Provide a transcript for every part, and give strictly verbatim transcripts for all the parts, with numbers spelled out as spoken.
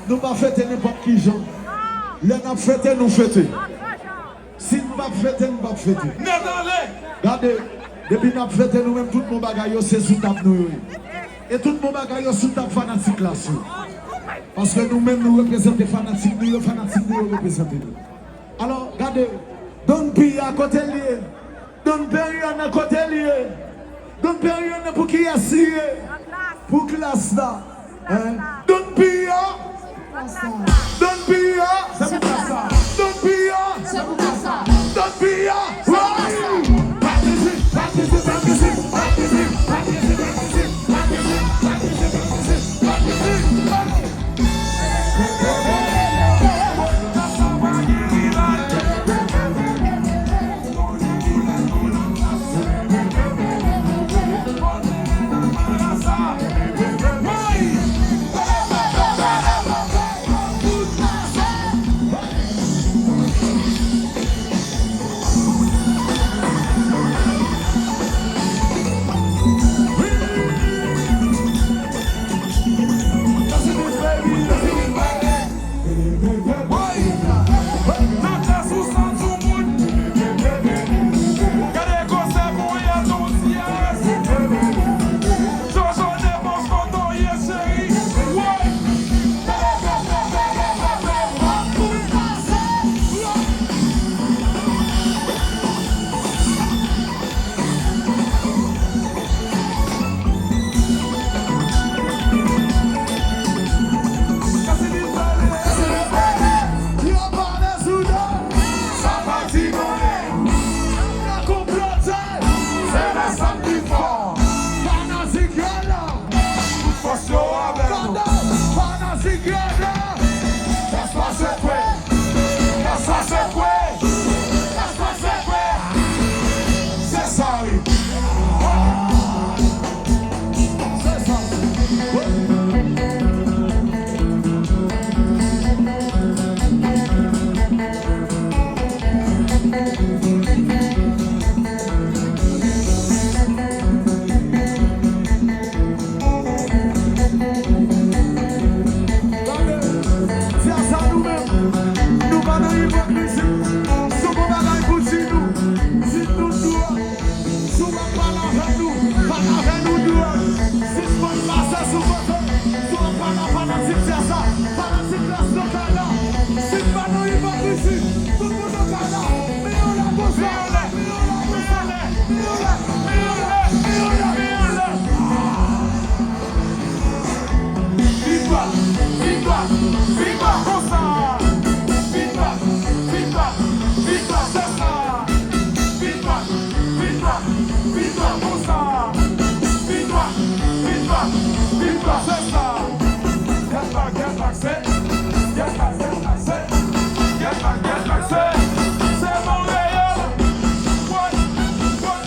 Nou pa fete nenpòt ki jan. Lè n ap fete, nou fete. Si n p ap fete, n p ap fete. Nèt ale! Gade, depi n ap fete, nou menm tout bon bagay yo, se sou tab nou yo ye. E tout bon bagay yo sou tab fanatik Klass yo. Paske nou menm, nou reprezante fanatik nou yo, fanatik nou yo reprezante nou. Alò, gade, Don P a kote l ye? Don Perignon nan kote l ye? Don Perignon nan pou kiyès li ye? Pou Klass la. Hein? Don P a? Don P a? Se pou Klass la. Don P a? Se pou Klass la. Don P a? Fanatik yo la! Fanatik yo la! Kè sa sekwe! Kè sa sekwe! Kè sa sekwe! Se sa wi! Se sa! Tande, di a sa nou menm, nou pa nan ipokrizi. Si w gon bagay pou di nou, di nou tou. Si w ap pale avè nou, pale avè nou tou. Sispann pase sou kote. Si w ap pale a fanatik, di a sa. Fanatik Klass nan kay la. Si pa nan ipokrizi, tout moun nan kay la. Men yon lè konsa. Men yon lè konsa. Men yon lè. Men yon lè. Men yon lè. Men yon lè. Viktwa, viktwa, viktwa konsa. Viktwa, viktwa, viktwa se sa. Viktwa, viktwa, viktwa konsa. Viktwa, viktwa, viktwa se sa. Get back, get back, se. Get back, get back, se. Get back, get back, se. Se Monreyal. What? What?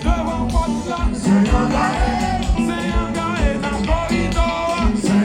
Devan pòt la. Se yon gare, se yon gare nan koridò a. Se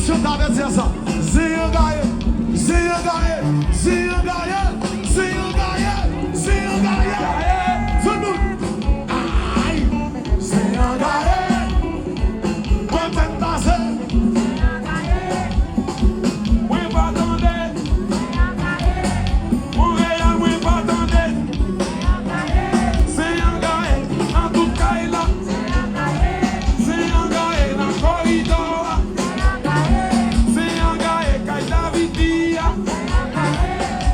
Chante avèk zè sa. Zen an gaye, zen an gaye, zen an gaye, zen an gaye, zen an gaye. Tout moun. Ay, zen an gaye. Mwen fèk pase. Mwen pa tande. Monreyal, mwen pa tande. Zen an gaye nan tout kay la. Zen an gaye nan koridò a. Zen an gaye kay Davidi a.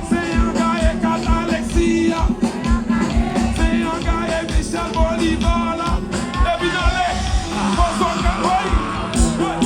Zen an gaye kay Alexis a. Zen an gaye Michel Bolivar la. Epi n ale. Pozo ka, woy. Woy.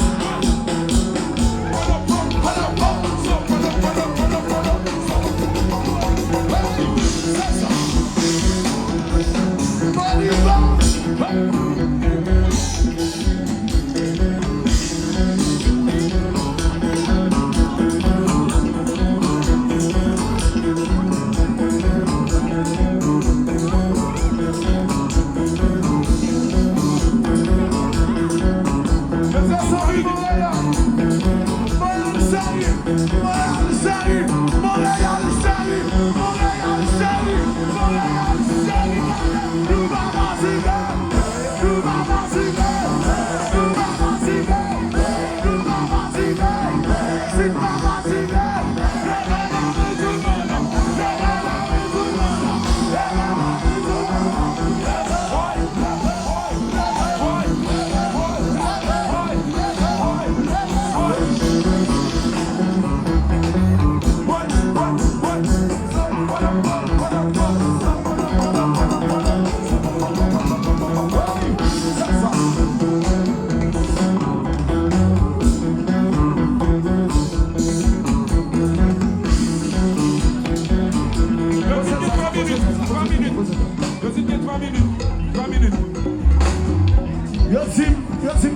Yo di gen twa minit, twa minit. Yo di gen twa minit, twa minit. Yo di, yo di